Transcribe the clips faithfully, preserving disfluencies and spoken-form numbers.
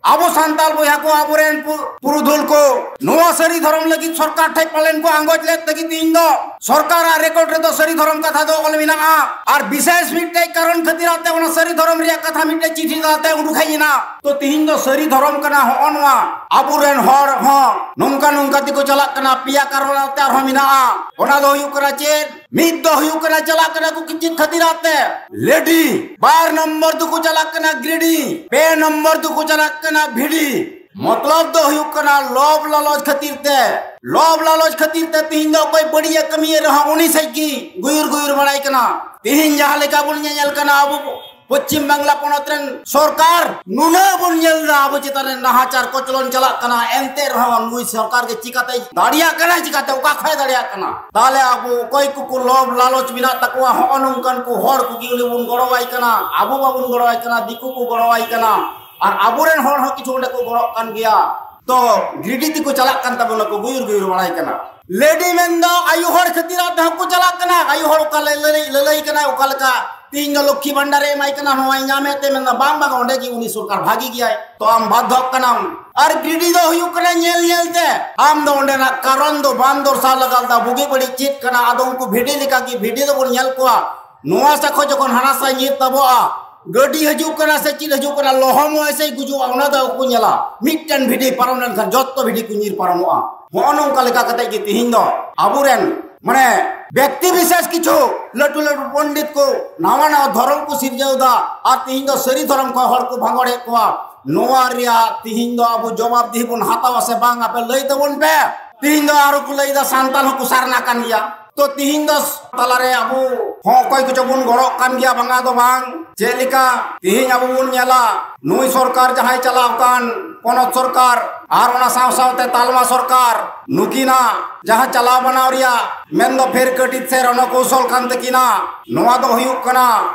ᱟᱵᱚ ᱥᱟᱱᱛᱟᱲ ᱵᱚᱭᱦᱟ ᱠᱚ, ᱟᱵᱚᱨᱮᱱ ᱯᱩ- ᱯᱩᱨᱩᱫᱷᱩᱞ ᱠᱚ ᱱᱚᱣᱟ ᱥᱟᱹᱨᱤ ᱫᱷᱚᱨᱚᱢ ᱞᱟᱹᱜᱤᱫ ᱥᱚᱨᱠᱟᱨ ᱴᱷᱮᱡ ᱯᱟᱞᱮᱱ ᱠᱚ ᱟᱸᱜᱚᱪ ᱞᱮᱫ ᱛᱮᱜᱮ ᱛᱮᱦᱮᱧ ᱫᱚ ᱥᱚᱨᱠᱟᱨᱟᱜ ᱨᱮᱠᱚᱨᱰ ᱨᱮᱫᱚ ᱥᱟᱹᱨᱤ ᱫᱷᱚᱨᱚᱢ ᱠᱟᱛᱷᱟ ᱫᱚ ᱚᱞ ᱢᱮᱱᱟᱜᱼᱟ᱾ ᱟᱨ ᱵᱤᱥᱮᱥ ᱢᱤᱫᱴᱮᱡ ᱠᱟᱨᱚᱱ ᱠᱷᱟᱹᱛᱤᱨ ᱟᱛᱮ ᱚᱱᱟ ᱥᱟᱹᱨᱤ ᱫᱷᱚᱨᱚᱢ ᱨᱮᱭᱟᱜ ᱠᱟᱛᱷᱟ ᱢᱤᱫᱴᱮᱡ ᱪᱤᱴᱷᱤ ᱛᱟᱞᱟᱛᱮ ᱩᱰᱩᱠ ᱦᱮᱡ ᱮᱱᱟ᱾ ᱛᱚ ᱛᱮᱦᱮᱧ ᱫᱚ ᱥᱟᱹᱨᱤ ᱫᱷᱚᱨᱚᱢ ᱠᱟᱱᱟ ᱦᱚᱸᱜᱼᱚ ᱱᱚᱣᱟ᱾ ᱟᱵᱚᱨᱮᱱ ᱦᱚᱲ ᱦᱚᱸ ᱱᱚᱝᱠᱟ ᱱᱚᱝᱠᱟ ᱛᱮᱠᱚ ᱪᱟᱞᱟᱜ ᱠᱟᱱᱟ, ᱯᱮᱭᱟ ᱠᱟᱨᱚᱱ ᱟᱛᱮ ᱟᱨᱦᱚᱸ ᱢᱮᱱᱟᱜᱼᱟ᱾ ᱚᱱᱟ ᱫᱚ ᱦᱩᱭᱩᱜ ᱠᱟᱱᱟ ᱪᱮᱫ? ᱢᱤᱫ ᱫᱚ ᱦᱩᱭᱩᱜ ᱠᱟᱱᱟ ᱪᱟᱞᱟᱜ ᱠᱟᱱᱟ ᱠᱚ ᱪᱮᱫ ᱠᱷᱟᱹᱛᱤᱨ ᱟᱛᱮ? ᱞᱮᱰᱤ᱾ ᱵᱟᱨ ᱱᱚᱢᱵᱚᱨ ᱫᱚᱠᱚ ᱪᱟᱞᱟᱜ ᱠᱟᱱᱟ ᱜᱨᱤᱰᱤ᱾ ᱯᱮ ᱱᱚᱢᱵᱚᱨ ᱫᱚᱠᱚ ᱪᱟᱞᱟᱜ ᱠᱟᱱᱟ ᱵᱷᱤᱰᱤ᱾ ᱢᱚᱛᱞᱚᱵ ᱫᱚ ᱦᱩᱭᱩᱜ ᱠᱟᱱᱟ ᱞᱚᱵ ᱞᱟᱞᱚᱪ ᱠᱷᱟᱹᱛᱤᱨ ᱛᱮ᱾ ᱞᱚᱵ ᱞᱟᱞᱚᱪ ᱠᱷᱟᱹᱛᱤᱨ ᱛᱮ ᱛᱤᱦᱤᱧ ᱫᱚ ᱚᱠᱚᱭ ᱵᱟᱹᱲᱤᱡ ᱮ ᱠᱟᱹᱢᱤᱭᱮᱫ ᱨᱮᱦᱚᱸ ᱩᱱᱤ ᱥᱮᱡ ᱜᱮ ᱜᱩᱭᱩᱨ ᱜᱩᱭᱩᱨ ᱵᱟᱲᱟᱭ ᱠᱟᱱᱟ᱾ ᱛᱤᱦᱤᱧ ᱡᱟᱦᱟᱸ ᱞᱮᱠᱟ ᱵᱚᱱ ᱧᱮᱧᱮᱞ ᱠᱟᱱᱟ ᱟᱵᱚ ᱯᱚᱪᱷᱤᱢ ᱵᱟᱝᱞᱟ ᱯᱚᱱᱚᱛ ᱨᱮᱱ ᱥᱚᱨᱠᱟᱨ, ᱱᱩᱱᱟᱹᱜ ᱵᱚᱱ ᱧᱮᱞ ᱮᱫᱟ ᱟᱵᱚ ᱪᱮᱛᱟᱱ ᱨᱮ ᱱᱟᱦᱟᱪᱟᱨ ᱠᱚᱪᱞᱚᱱ ᱪᱟᱞᱟᱜ ᱠᱟᱱᱟ, ᱮᱱᱛᱮ ᱨᱮᱦᱚᱸ ᱱᱩᱭ ᱥᱚᱨᱠᱟᱨ ᱜᱮ ᱪᱤᱠᱟᱛᱮ ᱫᱟᱲᱮᱭᱟᱜ ᱠᱟᱱᱟ, ᱪᱤᱠᱟᱛᱮ ᱚᱠᱟ ᱠᱷᱚᱱ ᱫᱟᱲᱮᱭᱟᱜ ᱠᱟᱱᱟ? ᱛᱟᱦᱞᱮ ᱟᱵᱚ ᱚᱠᱚᱭ ᱠᱚᱠᱚ ᱞᱚᱵ ᱞᱟᱞᱚᱪ ᱢᱮᱱᱟᱜ ᱛᱟᱠᱚᱣᱟ, ᱦᱚᱸᱜᱼᱚ ᱱᱚᱝᱠᱟᱱ ᱠᱚ ᱦᱚᱲ ᱠᱚᱜᱮ ᱩᱱᱤ ᱵᱚᱱ ᱜᱚᱲᱚᱣᱟᱭ ᱠᱟᱱᱟ, ᱟᱵᱚ ᱵᱟᱵᱚᱱ ᱜᱚᱲᱚᱣᱟᱭ ᱠᱟᱱᱟ, ᱫᱤᱠᱩ ᱠᱚ ᱜᱚᱲᱚᱣᱟᱭ ᱠᱟᱱᱟ᱾ ᱟᱨ ᱟᱵᱚᱨᱮᱱ ᱦᱚᱲ ᱦᱚᱸ ᱠᱤᱪᱷᱩ ᱚᱸᱰᱮ ᱠᱚ ᱜᱚᱲᱚᱜ ᱠᱟᱱ ᱜᱮᱭᱟ᱾ ᱛᱚ ᱜᱨᱤᱰᱤ ᱛᱮᱠᱚ ᱪᱟᱞᱟᱜ ᱠᱟᱱ ᱛᱟᱵᱚᱱᱟ ᱠᱚ, ᱜᱩᱭᱩᱨ ᱜᱩᱭᱩᱨ ᱵᱟᱲᱟᱭ ᱠᱟᱱᱟ᱾ ᱞᱮᱰᱤ ᱢᱮᱱᱫᱚ ᱟᱭᱩ ᱦᱚᱲ ᱠᱷᱟᱹᱛᱤᱨ ᱛᱮᱦᱚᱸ ᱠᱚ ᱪᱟᱞᱟᱜ ᱠᱟᱱᱟ᱾ ᱟᱭᱩ ᱦᱚᱲ ᱚᱠᱟ ᱞᱟᱹᱞᱟᱹᱭ, ᱞᱟᱹᱞᱟᱹᱭ ᱠᱟᱱᱟᱭ, ᱚᱠᱟ ᱞᱮᱠᱟ ᱛᱤᱦᱤᱧ ᱫᱚ ᱞᱚᱠᱠᱷᱤ ᱵᱷᱟᱱᱰᱟᱨ ᱮ ᱮᱢᱟᱭ ᱠᱟᱱᱟ, ᱱᱚᱣᱟᱭ ᱧᱟᱢᱮᱫ ᱛᱮ ᱢᱮᱱᱫᱟ ᱵᱟᱝ ᱵᱟᱝ, ᱚᱸᱰᱮ ᱜᱮ ᱩᱱᱤ ᱥᱚᱨᱠᱟᱨ ᱵᱷᱟᱜᱤ ᱜᱮᱭᱟᱭ, ᱛᱚ ᱟᱢ ᱵᱟᱫᱷᱚᱜ ᱠᱟᱱᱟᱢ᱾ ᱟᱨ ᱜᱨᱤᱰᱤ ᱫᱚ ᱦᱩᱭᱩᱜ ᱠᱟᱱᱟ ᱧᱮᱞ ᱧᱮᱞ ᱛᱮ᱾ ᱟᱢ ᱫᱚ ᱚᱸᱰᱮᱱᱟᱜ ᱠᱟᱨᱚᱱ ᱫᱚ ᱵᱟᱢ ᱫᱚᱨᱥᱟᱣ ᱞᱟᱜᱟᱣ ᱞᱮᱫᱟ, ᱵᱩᱜᱤ ᱵᱟᱹᱲᱤᱡ ᱪᱮᱫ ᱠᱟᱱᱟ᱾ ᱟᱫᱚ ᱩᱱᱠᱩ ᱵᱷᱤᱰᱤ ᱞᱮᱠᱟ ᱜᱮ ᱵᱷᱤᱰᱤ ᱫᱚᱵᱚᱱ ᱧᱮᱞ ᱠᱚᱣᱟ, ᱱᱚᱣᱟ ᱥᱟ ᱠᱷᱚᱱ ᱡᱚᱠᱷᱚᱱ ᱦᱟᱱᱟ ᱥᱟ ᱧᱤᱨ ᱛᱟᱵᱚᱜᱼᱟ, ᱜᱟᱹᱰᱤ ᱦᱤᱡᱩᱜ ᱠᱟᱱᱟ ᱥᱮ ᱪᱮᱫ ᱦᱤᱡᱩᱜ ᱠᱟᱱᱟ, ᱞᱚᱦᱚᱢᱚᱜᱼᱟᱭ ᱥᱮ ᱜᱩᱡᱩᱜᱼᱟ, ᱚᱱᱟ ᱫᱚ ᱵᱟᱠᱚ ᱧᱮᱞᱟ᱾ ᱢᱤᱫᱴᱮᱱ ᱵᱷᱤᱰᱤ ᱯᱟᱨᱚᱢ ᱞᱮᱱᱠᱷᱟᱱ ᱡᱚᱛᱚ ᱵᱷᱤᱰᱤ ᱠᱚ ᱧᱤᱨ ᱯᱟᱨᱚᱢᱚᱜᱼᱟ᱾ ᱦᱚᱸᱜᱼᱚ ᱱᱚᱝᱠᱟ ᱞᱮᱠᱟ ᱠᱟᱛᱮ ᱜᱮ ᱛᱤᱦᱤᱧ ᱫᱚ ᱟᱵᱚᱨᱮᱱ ᱢᱟᱱᱮ ᱵᱮᱠᱛᱤ ᱵᱤᱥᱮᱥ ᱠᱤᱪᱷᱩ ᱞᱟᱹᱴᱩ ᱞᱟᱹᱴᱩ ᱯᱚᱱᱰᱤᱛ ᱠᱚ, ᱱᱟᱣᱟ ᱱᱟᱣᱟ ᱫᱷᱚᱨᱚᱢ ᱠᱚ ᱥᱤᱨᱡᱟᱹᱣ ᱮᱫᱟ, ᱟᱨ ᱛᱤᱦᱤᱧ ᱫᱚ ᱥᱟᱹᱨᱤ ᱫᱷᱚᱨᱚᱢ ᱠᱷᱚᱱ ᱦᱚᱲ ᱠᱚ ᱵᱷᱟᱸᱜᱚᱲᱮᱫ ᱠᱚᱣᱟ᱾ ᱱᱚᱣᱟ ᱨᱮᱭᱟᱜ ᱛᱤᱦᱤᱧ ᱫᱚ ᱟᱵᱚ ᱡᱚᱵᱟᱵ ᱫᱤᱦᱤ ᱵᱚᱱ ᱦᱟᱛᱟᱣᱟ ᱥᱮ ᱵᱟᱝ? ᱟᱯᱮ ᱞᱟᱹᱭ ᱛᱟᱵᱚᱱ ᱯᱮ᱾ ᱛᱤᱦᱤᱧ ᱫᱚ ᱟᱨᱚ ᱠᱚ ᱞᱟᱹᱭ ᱮᱫᱟ ᱥᱟᱱᱛᱟᱞ ᱦᱚᱸᱠᱚ ᱥᱟᱨᱱᱟ ᱠᱟᱱ ᱜᱮᱭᱟ᱾ ᱛᱚ ᱛᱤᱦᱤᱧ ᱫᱚ ᱛᱟᱞᱟᱨᱮ ᱟᱵᱚ ᱦᱚᱸ ᱚᱠᱚᱭ ᱠᱚᱪᱚ ᱵᱚᱱ ᱜᱚᱲᱚᱜ ᱠᱟᱱ ᱜᱮᱭᱟ, ᱵᱟᱝᱟ ᱫᱚ ᱵᱟᱝ᱾ ᱪᱮᱫ ᱞᱮᱠᱟ ᱛᱤᱦᱤᱧ ᱟᱵᱚ ᱵᱚᱱ ᱧᱮᱞᱟ, ᱱᱩᱭ ᱥᱚᱨᱠᱟᱨ ᱡᱟᱦᱟᱸᱭ ᱪᱟᱞᱟᱣ ᱠᱟᱱ, ᱯᱚᱱᱚᱛ ᱥᱚᱨᱠᱟᱨ ᱟᱨ ᱚᱱᱟ ᱥᱟᱶ ᱥᱟᱶᱛᱮ ᱛᱟᱞᱢᱟ ᱥᱚᱨᱠᱟᱨ, ᱱᱩᱠᱤᱱᱟᱜ ᱡᱟᱦᱟᱸ ᱪᱟᱞᱟᱣ ᱵᱟᱱᱟᱣ ᱨᱮᱭᱟᱜ ᱢᱮᱱᱫᱚ ᱯᱷᱮᱨ ᱠᱟᱹᱴᱤᱡ ᱥᱮ ᱨᱚᱱᱚᱠᱳᱣᱥᱚᱞ ᱠᱟᱱ ᱛᱟᱹᱠᱤᱱᱟ, ᱱᱚᱣᱟ ᱫᱚ ᱦᱩᱭᱩᱜ ᱠᱟᱱᱟ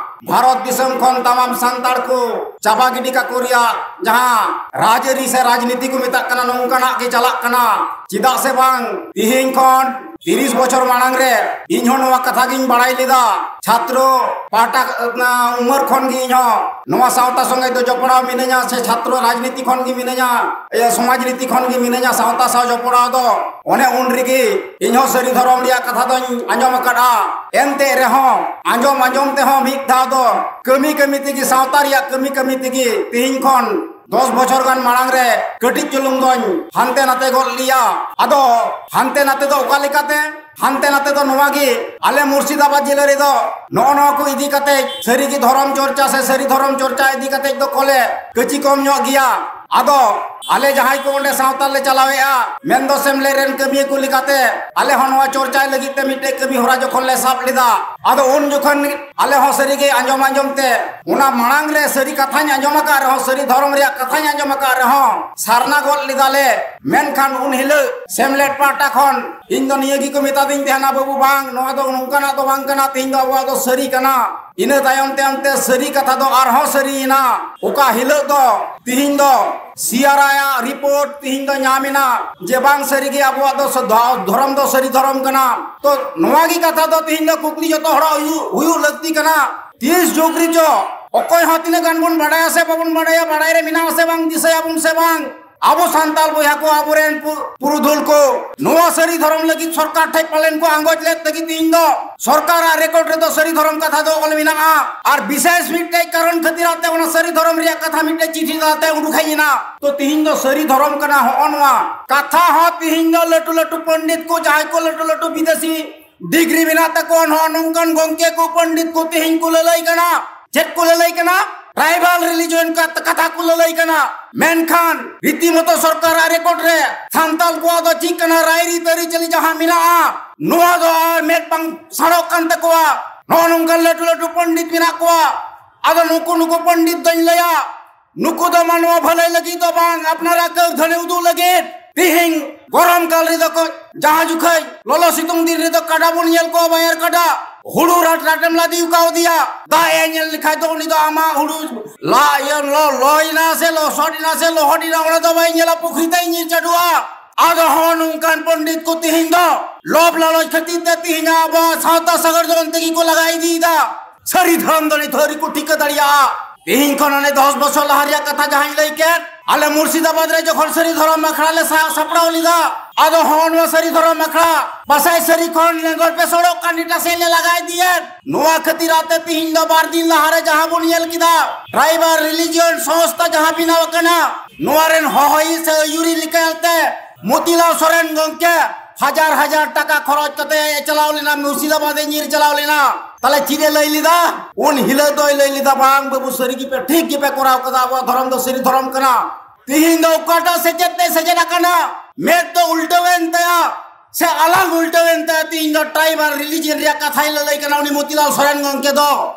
ᱵᱷᱟᱨᱚᱛ ᱫᱤᱥᱚᱢ ᱠᱷᱚᱱ ᱛᱟᱢᱟᱢ ᱥᱟᱱᱛᱟᱲ ᱠᱚ ᱪᱟᱵᱟ ᱜᱤᱰᱤ ᱠᱟᱠᱚ ᱨᱮᱭᱟᱜ ᱡᱟᱦᱟᱸ ᱨᱟᱡᱽᱟᱹᱨᱤ ᱥᱮ ᱨᱟᱡᱽᱱᱤᱛᱤ ᱠᱚ ᱢᱮᱛᱟᱜ ᱠᱟᱱᱟ, ᱱᱚᱝᱠᱟᱱᱟᱜ ᱜᱮ ᱪᱟᱞᱟᱜ ᱠᱟᱱᱟ᱾ ᱪᱮᱫᱟᱜ ᱥᱮ ᱵᱟᱝ, ᱛᱤᱦᱤᱧ ᱠᱷᱚᱱ ᱛᱤᱨᱤᱥ ᱵᱚᱪᱷᱚᱨ ᱢᱟᱲᱟᱝ ᱨᱮ ᱤᱧ ᱦᱚᱸ ᱱᱚᱣᱟ ᱠᱟᱛᱷᱟ ᱜᱤᱧ ᱵᱟᱲᱟᱭ ᱞᱮᱫᱟ᱾ ᱪᱷᱟᱛᱨᱚ ᱯᱟᱦᱴᱟ, ᱚᱱᱟ ᱩᱢᱮᱨ ᱠᱷᱚᱱ ᱜᱮ ᱤᱧ ᱦᱚᱸ ᱱᱚᱣᱟ ᱥᱟᱶᱛᱟ ᱥᱚᱸᱜᱮ ᱫᱚ ᱡᱚᱯᱲᱟᱣ ᱢᱤᱱᱟᱹᱧᱟ, ᱥᱮ ᱪᱷᱟᱛᱨᱚ ᱨᱟᱡᱽᱱᱤᱛᱤ ᱠᱷᱚᱱ ᱜᱮ ᱢᱤᱱᱟᱹᱧᱟ, ᱤᱭᱟᱹ, ᱥᱚᱢᱟᱡᱽ ᱱᱤᱛᱤ ᱠᱷᱚᱱ ᱜᱮ ᱢᱤᱱᱟᱹᱧᱟ, ᱥᱟᱶᱛᱟ ᱥᱟᱶ ᱡᱚᱯᱲᱟᱣ ᱫᱚ᱾ ᱚᱱᱮ ᱩᱱ ᱨᱮᱜᱮ ᱤᱧ ᱦᱚᱸ ᱥᱟᱹᱨᱤ ᱫᱷᱚᱨᱚᱢ ᱨᱮᱭᱟᱜ ᱠᱟᱛᱷᱟ ᱫᱚᱧ ᱟᱸᱡᱚᱢ ᱟᱠᱟᱫᱼᱟ᱾ ᱮᱱᱛᱮ ᱨᱮᱦᱚᱸ ᱟᱸᱡᱚᱢ ᱟᱸᱡᱚᱢ ᱛᱮᱦᱚᱸ ᱢᱤᱫ ᱫᱷᱟᱣ ᱫᱚ ᱠᱟᱹᱢᱤ ᱠᱟᱹᱢᱤ ᱛᱮᱜᱮ, ᱥᱟᱶᱛᱟ ᱨᱮᱭᱟᱜ ᱠᱟᱹᱢᱤ ᱠᱟᱹᱢᱤ ᱛᱮᱜᱮ ᱛᱮᱦᱮᱧ ᱠᱷᱚᱱ ᱫᱚᱥ ᱵᱚᱪᱷᱚᱨ ᱜᱟᱱ ᱢᱟᱲᱟᱝ ᱨᱮ ᱠᱟᱹᱴᱤᱡ ᱪᱩᱞᱩᱝ ᱫᱚᱧ ᱦᱟᱱᱛᱮ ᱱᱟᱛᱮ ᱜᱚᱫ ᱞᱮᱭᱟ᱾ ᱟᱫᱚ ᱦᱟᱱᱛᱮ ᱱᱟᱛᱮ ᱫᱚ ᱚᱠᱟ ᱞᱮᱠᱟᱛᱮ? ᱦᱟᱱᱛᱮ ᱱᱟᱛᱮ ᱫᱚ ᱱᱚᱣᱟ ᱜᱮ, ᱟᱞᱮ ᱢᱩᱨᱥᱤᱫᱟᱵᱟᱫ ᱡᱮᱞᱟ ᱨᱮᱫᱚ ᱱᱚᱜᱼᱚ ᱱᱚᱣᱟ ᱠᱚ ᱤᱫᱤ ᱠᱟᱛᱮ, ᱥᱟᱹᱨᱤ ᱜᱮ ᱫᱷᱚᱨᱚᱢ ᱪᱚᱨᱪᱟ ᱥᱮ ᱥᱟᱹᱨᱤ ᱫᱷᱚᱨᱚᱢ ᱪᱚᱨᱪᱟ ᱤᱫᱤ ᱠᱟᱛᱮ ᱫᱚ ᱠᱚᱞᱮ ᱠᱟᱹᱪᱤ ᱠᱚᱢ ᱧᱚᱜ ᱜᱮᱭᱟ᱾ ᱟᱫᱚ ᱟᱞᱮ ᱡᱟᱦᱟᱸᱭ ᱠᱚ ᱚᱸᱰᱮ ᱥᱟᱶᱛᱟ ᱞᱮ ᱪᱟᱞᱟᱣᱮᱫᱼᱟ, ᱢᱮᱱᱫᱚ ᱥᱮᱢᱞᱮᱫ ᱨᱮᱱ ᱠᱟᱹᱢᱤᱭᱟᱹ ᱠᱚ ᱞᱮᱠᱟᱛᱮ, ᱟᱞᱮ ᱦᱚᱸ ᱱᱚᱣᱟ ᱪᱚᱨᱪᱟᱭ ᱞᱟᱹᱜᱤᱫ ᱛᱮ ᱢᱤᱫᱴᱮᱡ ᱠᱟᱹᱢᱤ ᱦᱚᱨᱟ ᱡᱚᱠᱷᱚᱱ ᱞᱮ ᱥᱟᱵ ᱞᱮᱫᱟ, ᱟᱫᱚ ᱩᱱ ᱡᱚᱠᱷᱚᱱ ᱟᱞᱮ ᱦᱚᱸ ᱥᱟᱹᱨᱤ ᱜᱮ ᱟᱸᱡᱚᱢ ᱟᱸᱡᱚᱢ ᱛᱮ, ᱚᱱᱟ ᱢᱟᱲᱟᱝ ᱨᱮ ᱥᱟᱹᱨᱤ ᱠᱟᱛᱷᱟᱧ ᱟᱸᱡᱚᱢ ᱟᱠᱟᱫ ᱨᱮᱦᱚᱸ, ᱥᱟᱹᱨᱤ ᱫᱷᱚᱨᱚᱢ ᱨᱮᱭᱟᱜ ᱠᱟᱛᱷᱟᱧ ᱟᱸᱡᱚᱢ ᱟᱠᱟᱫ ᱨᱮᱦᱚᱸ, ᱥᱟᱨᱱᱟ ᱜᱚᱫ ᱞᱮᱫᱟᱞᱮ᱾ ᱢᱮᱱᱠᱷᱟᱱ ᱩᱱ ᱦᱤᱞᱳᱜ ᱥᱮᱢᱞᱮᱫ ᱯᱟᱦᱴᱟ ᱠᱷᱚᱱ ᱤᱧ ᱫᱚ ᱱᱤᱭᱟᱹ ᱜᱮᱠᱚ ᱢᱮᱛᱟᱫᱤᱧ ᱛᱟᱦᱮᱱᱟ, "ᱵᱟᱹᱵᱩ, ᱵᱟᱝ, ᱱᱚᱣᱟ ᱫᱚ ᱱᱚᱝᱠᱟᱱᱟᱜ ᱫᱚ ᱵᱟᱝ ᱠᱟᱱᱟ, ᱛᱮᱦᱮᱧ ᱫᱚ ᱟᱵᱚᱣᱟᱜ ᱫᱚ ᱥᱟᱹᱨᱤ ᱠᱟᱱᱟ᱾" ᱤᱱᱟᱹ ᱛᱟᱭᱚᱢ ᱛᱟᱭᱚᱢ ᱛᱮ ᱥᱟᱹᱨᱤ ᱠᱟᱛᱷᱟ ᱫᱚ ᱟᱨᱦᱚᱸ ᱥᱟᱹᱨᱤᱭᱮᱱᱟ᱾ ᱚᱠᱟ ᱦᱤᱞᱳᱜ ᱫᱚ ᱛᱤᱦᱤᱧ ᱫᱚ ᱥᱤᱭᱟᱨᱟᱭᱟᱜ ᱨᱤᱯᱳᱨᱴ ᱛᱤᱦᱤᱧ ᱫᱚ ᱧᱟᱢ ᱮᱱᱟ ᱡᱮ ᱵᱟᱝ, ᱥᱟᱹᱨᱤ ᱜᱮ ᱟᱵᱚᱣᱟᱜ ᱫᱚ ᱥᱚ-, ᱫᱷᱚ-, ᱫᱷᱚᱨᱚᱢ ᱫᱚ ᱥᱟᱹᱨᱤ ᱫᱷᱚᱨᱚᱢ ᱠᱟᱱᱟ᱾ ᱛᱚ ᱱᱚᱣᱟ ᱜᱮ ᱠᱟᱛᱷᱟ ᱫᱚ ᱛᱤᱦᱤᱧ ᱫᱚ ᱠᱩᱠᱞᱤ ᱡᱚᱛᱚ ᱦᱚᱲᱟᱜ ᱦᱩᱭᱩᱜ, ᱦᱩᱭᱩᱜ ᱞᱟᱹᱠᱛᱤ ᱠᱟᱱᱟ᱾ ᱛᱤᱥ ᱡᱩᱜᱽ ᱨᱮᱪᱚ ᱚᱠᱚᱭ ᱦᱚᱸ ᱛᱤᱱᱟᱹᱜ ᱜᱟᱱ ᱵᱚᱱ ᱵᱟᱰᱟᱭᱟ ᱥᱮ ᱵᱟᱵᱚᱱ ᱵᱟᱰᱟᱭᱟ, ᱵᱟᱰᱟᱭ ᱨᱮ ᱢᱮᱱᱟᱜ ᱟᱥᱮ ᱵᱟᱝ, ᱫᱤᱥᱟᱹᱭᱟᱵᱚᱱ ᱥᱮ ᱵᱟᱝ, ᱟᱵᱚ ᱥᱟᱱᱛᱟᱲ ᱵᱚᱭᱦᱟ ᱠᱚ, ᱟᱵᱚᱨᱮᱱ ᱯᱩ-, ᱯᱩᱨᱩᱫᱷᱩᱞ ᱠᱚ ᱱᱚᱣᱟ ᱥᱟᱹᱨᱤ ᱫᱷᱚᱨᱚᱢ ᱞᱟᱹᱜᱤᱫ ᱥᱚᱨᱠᱟᱨ ᱴᱷᱮᱡ ᱯᱟᱞᱮᱱ ᱠᱚ ᱟᱸᱜᱚᱪ ᱞᱮᱫ ᱛᱮᱜᱮ ᱛᱤᱦᱤᱧ ᱫᱚ ᱥᱚᱨᱠᱟᱨᱟᱜ ᱨᱮᱠᱚᱨᱰ ᱨᱮᱫᱚ ᱥᱟᱹᱨᱤ ᱫᱷᱚᱨᱚᱢ ᱠᱟᱛᱷᱟ ᱫᱚ ᱚᱞ ᱢᱮᱱᱟᱜᱼᱟ᱾ ᱟᱨ ᱵᱤᱥᱮᱥ ᱢᱤᱫᱴᱮᱡ ᱠᱟᱨᱚᱱ ᱠᱷᱟᱹᱛᱤᱨ ᱛᱮ ᱚᱱᱟ ᱥᱟᱹᱨᱤ ᱫᱷᱚᱨᱚᱢ ᱨᱮᱭᱟᱜ ᱠᱟᱛᱷᱟ ᱢᱤᱫᱴᱮᱡ ᱪᱤᱴᱷᱤ ᱛᱟᱞᱟᱛᱮ ᱩᱰᱩᱠ ᱦᱮᱡ ᱮᱱᱟ᱾ ᱛᱚ ᱛᱤᱦᱤᱧ ᱫᱚ ᱥᱟᱹᱨᱤ ᱫᱷᱚᱨᱚᱢ ᱠᱟᱱᱟ ᱦᱚᱸᱜᱼᱚ ᱱᱚᱣᱟ ᱠᱟᱛᱷᱟ ᱦᱚᱸ ᱛᱤᱦᱤᱧ ᱫᱚ ᱞᱟᱹᱴᱩ ᱞᱟᱹᱴᱩ ᱯᱚᱱᱰᱤᱛ ᱠᱚ, ᱡᱟᱦᱟᱸᱭ ᱠᱚ ᱞᱟᱹᱴᱩ ᱞᱟᱹᱴᱩ ᱵᱤᱫᱮᱥᱤ ᱰᱤᱜᱽᱨᱤ ᱢᱮᱱᱟᱜ ᱛᱟᱠᱚᱣᱟ, ᱱᱚᱜᱼᱚ ᱱᱚᱝᱠᱟᱱ ᱜᱚᱝᱠᱮ ᱠᱚ, ᱯᱚᱱᱰᱤᱛ ᱠᱚ ᱛᱤᱦᱤᱧ ᱠᱚ ᱞᱟᱹᱞᱟᱹᱭ ᱠᱟᱱᱟ᱾ ᱪᱮᱫ ᱠᱚ ᱞᱟᱹᱞᱟᱹᱭ ᱠᱟᱱᱟ? ᱴᱨᱟᱭᱵᱟᱞ ᱨᱤᱞᱤᱡᱚᱱ ᱠᱟᱛ-, ᱠᱟᱛᱷᱟ ᱠᱚ ᱞᱟᱹᱞᱟᱹᱭ ᱠᱟᱱᱟ᱾ ᱢᱮᱱᱠᱷᱟᱱ ᱨᱤᱛᱤ ᱢᱚᱛᱚ ᱥᱚᱨᱠᱟᱨᱟᱜ ᱨᱮᱠᱚᱨᱰ ᱨᱮ ᱥᱟᱱᱛᱟᱞ ᱠᱚᱣᱟᱜ ᱫᱚ ᱪᱮᱫ ᱠᱟᱱᱟ, ᱨᱟᱭᱨᱤᱛ ᱟᱹᱨᱤᱪᱟᱹᱞᱤ ᱡᱟᱦᱟᱸ ᱢᱮᱱᱟᱜᱼᱟ, ᱱᱚᱣᱟ ᱫᱚ ᱟᱨ ᱢᱮᱫ ᱵᱟᱝ ᱥᱟᱲᱚᱜ ᱠᱟᱱ ᱛᱟᱠᱚᱣᱟ᱾ ᱱᱚᱜᱼᱚ ᱱᱚᱝᱠᱟᱱ ᱞᱟᱹᱴᱩ ᱞᱟᱹᱴᱩ ᱯᱚᱱᱰᱤᱛ ᱢᱮᱱᱟᱜ ᱠᱚᱣᱟ᱾ ᱟᱫᱚ ᱱᱩᱠᱩ, ᱱᱩᱠᱩ ᱯᱚᱱᱰᱤᱛ ᱫᱚᱧ ᱞᱟᱹᱭᱟ, ᱱᱩᱠᱩ ᱫᱚ ᱢᱟᱱᱣᱟ ᱵᱷᱟᱹᱞᱟᱹᱭ ᱞᱟᱹᱜᱤᱫ ᱫᱚ ᱵᱟᱝ, ᱟᱯᱱᱟᱨᱟᱜ ᱠᱟᱹᱣᱫᱷᱟᱹᱱᱤ ᱩᱫᱩᱜ ᱞᱟᱹᱜᱤᱫ᱾ ᱛᱤᱦᱤᱧ ᱜᱚᱨᱚᱢ ᱠᱟᱞ ᱨᱮᱫᱚ ᱠᱚ, ᱡᱟᱦᱟᱸ ᱡᱚᱠᱷᱟᱹᱡ ᱞᱚᱞᱚ ᱥᱤᱛᱩᱝ ᱫᱤᱱ ᱨᱮᱫᱚ ᱠᱟᱰᱟ ᱵᱚᱱ ᱧᱮᱞ ᱠᱚᱣᱟ, ᱵᱟᱭᱟᱨ ᱠᱟᱰᱟ, ᱦᱩᱲᱩ ᱨᱟᱴ ᱨᱟᱴᱮᱢ ᱞᱟᱫᱮ ᱟᱠᱟᱣᱫᱮᱭᱟ, ᱫᱟᱜ ᱮ ᱧᱮᱞ ᱞᱮᱠᱷᱟᱡ ᱫᱚ ᱩᱱᱤ ᱫᱚ ᱟᱢᱟᱜ ᱦᱩᱲᱩ ᱞᱟ-, ᱤᱭᱟᱹ, ᱞᱚ-, ᱞᱚᱭᱮᱱᱟ ᱥᱮ ᱞᱚᱥᱚᱫ ᱮᱱᱟ ᱥᱮ ᱞᱚᱦᱚᱫ ᱮᱱᱟ, ᱚᱱᱟ ᱫᱚ ᱵᱟᱭ ᱧᱮᱞᱟ, ᱯᱩᱠᱷᱨᱤ ᱛᱮᱭ ᱧᱤᱨ ᱪᱟᱰᱚᱜᱼᱟ᱾ ᱟᱫᱚ ᱦᱚᱸ ᱱᱚᱝᱠᱟᱱ ᱯᱚᱱᱰᱤᱛ ᱠᱚ ᱛᱤᱦᱤᱧ ᱫᱚ ᱞᱚᱵᱷ ᱞᱟᱞᱚᱪ ᱠᱷᱟᱹᱛᱤᱨ ᱛᱮ ᱛᱤᱦᱤᱧ ᱟᱵᱚ ᱥᱟᱶᱛᱟ ᱥᱟᱜᱟᱲ ᱫᱚ ᱚᱱᱛᱮ ᱜᱮᱠᱚ ᱞᱟᱜᱟ ᱤᱫᱤᱭᱮᱫᱟ᱾ ᱥᱟᱹᱨᱤ ᱫᱷᱚᱨᱚᱢ ᱫᱚ ᱱᱤᱛ ᱦᱚᱸ ᱟᱹᱣᱨᱤ ᱠᱚ ᱴᱷᱤᱠᱟᱹ ᱫᱟᱲᱮᱭᱟᱜᱼᱟ᱾ ᱛᱤᱦᱤᱧ ᱠᱷᱚᱱ ᱚᱱᱮ ᱫᱚᱥ ᱵᱚᱪᱷᱚᱨ ᱞᱟᱦᱟ ᱨᱮᱭᱟᱜ ᱠᱟᱛᱷᱟ ᱡᱟᱦᱟᱸᱧ ᱞᱟᱹᱭ ᱠᱮᱫ, ᱟᱞᱮ ᱢᱩᱨᱥᱤᱫᱟᱵᱟᱫᱽ ᱨᱮ ᱡᱚᱠᱷᱚᱱ ᱥᱟᱹᱨᱤ ᱫᱷᱚᱨᱚᱢ ᱟᱠᱷᱲᱟ ᱞᱮ ᱥᱟ-, ᱥᱟᱯᱲᱟᱣ ᱞᱮᱫᱟ, ᱟᱫᱚ ᱦᱚᱸ ᱱᱚᱣᱟ ᱥᱟᱹᱨᱤ ᱫᱷᱚᱨᱚᱢ ᱟᱠᱷᱲᱟ ᱯᱟᱥᱮᱡ ᱥᱟᱹᱨᱤ ᱠᱷᱚᱱ ᱞᱮᱸᱜᱚᱲ ᱯᱮ ᱥᱚᱲᱚᱜ ᱠᱟᱱ ᱮᱴᱟᱜ ᱥᱮᱫ ᱞᱮ ᱞᱟᱜᱟ ᱤᱫᱤᱭᱮᱫ᱾ ᱱᱚᱣᱟ ᱠᱷᱟᱹᱛᱤᱨ ᱟᱛᱮ ᱛᱤᱦᱤᱧ ᱫᱚ ᱵᱟᱨ ᱫᱤᱱ ᱞᱟᱦᱟᱨᱮ ᱡᱟᱦᱟᱸ ᱵᱚᱱ ᱧᱮᱞ ᱠᱮᱫᱟ, ᱴᱨᱟᱭᱵᱟᱞ ᱨᱤᱞᱤᱡᱤᱭᱚᱱ ᱥᱚᱝᱥᱛᱷᱟ ᱡᱟᱦᱟᱸ ᱵᱮᱱᱟᱣ ᱟᱠᱟᱱᱟ, ᱱᱚᱣᱟ ᱨᱮᱱ ᱦᱚᱦᱚᱭᱤᱡ ᱥᱮ ᱟᱹᱭᱩᱨᱤᱡ ᱞᱮᱠᱟᱛᱮ ᱢᱚᱛᱤᱞᱟᱞ ᱥᱚᱨᱮᱱ ᱜᱚᱢᱠᱮ ᱦᱟᱡᱟᱨ ᱦᱟᱡᱟᱨ ᱴᱟᱠᱟ ᱠᱷᱚᱨᱚᱪ ᱠᱟᱛᱮ ᱮ ᱪᱟᱞᱟᱣ ᱞᱮᱱᱟ, ᱢᱩᱨᱥᱤᱫᱟᱵᱟᱫ ᱮ ᱧᱤᱨ ᱪᱟᱞᱟᱣ ᱞᱮᱱᱟ᱾ ᱛᱟᱦᱞᱮ ᱪᱮᱫ ᱮ ᱞᱟᱹᱭ ᱞᱮᱫᱟ? ᱩᱱ ᱦᱤᱞᱳᱜ ᱫᱚᱭ ᱞᱟᱹᱭ ᱞᱮᱫᱟ, "ᱵᱟᱝ ᱵᱟᱹᱵᱩ, ᱥᱟᱹᱨᱤ ᱜᱮᱯᱮ ᱴᱷᱤᱠ ᱜᱮᱯᱮ ᱠᱚᱨᱟᱣ ᱠᱟᱫᱟ, ᱟᱵᱚᱣᱟᱜ ᱫᱷᱚᱨᱚᱢ ᱫᱚ ᱥᱟᱹᱨᱤ ᱫᱷᱚᱨᱚᱢ ᱠᱟᱱᱟ᱾" ᱛᱤᱦᱤᱧ ᱫᱚ ᱚᱠᱟᱴᱟᱜ ᱥᱮᱪᱮᱫ ᱛᱮ ᱥᱮᱪᱮᱫ ᱟᱠᱟᱱᱟ? ᱢᱮᱫ ᱫᱚ ᱩᱞᱴᱟᱹᱣᱮᱱ ᱛᱟᱭᱟ ᱥᱮ ᱟᱞᱟᱝ ᱩᱞᱴᱟᱹᱣᱮᱱ ᱛᱟᱭᱟ? ᱛᱤᱦᱤᱧ ᱫᱚ ᱴᱨᱟᱭᱵᱟᱞ ᱨᱤᱞᱤᱡᱤᱭᱚᱱ ᱨᱮᱭᱟᱜ ᱠᱟᱛᱷᱟᱭ ᱞᱟᱹᱞᱟᱹᱭ ᱠᱟᱱᱟ ᱩᱱᱤ ᱢᱚᱛᱤᱞᱟᱞ ᱥᱚᱨᱮᱱ ᱜᱚᱢᱠᱮ ᱫᱚ᱾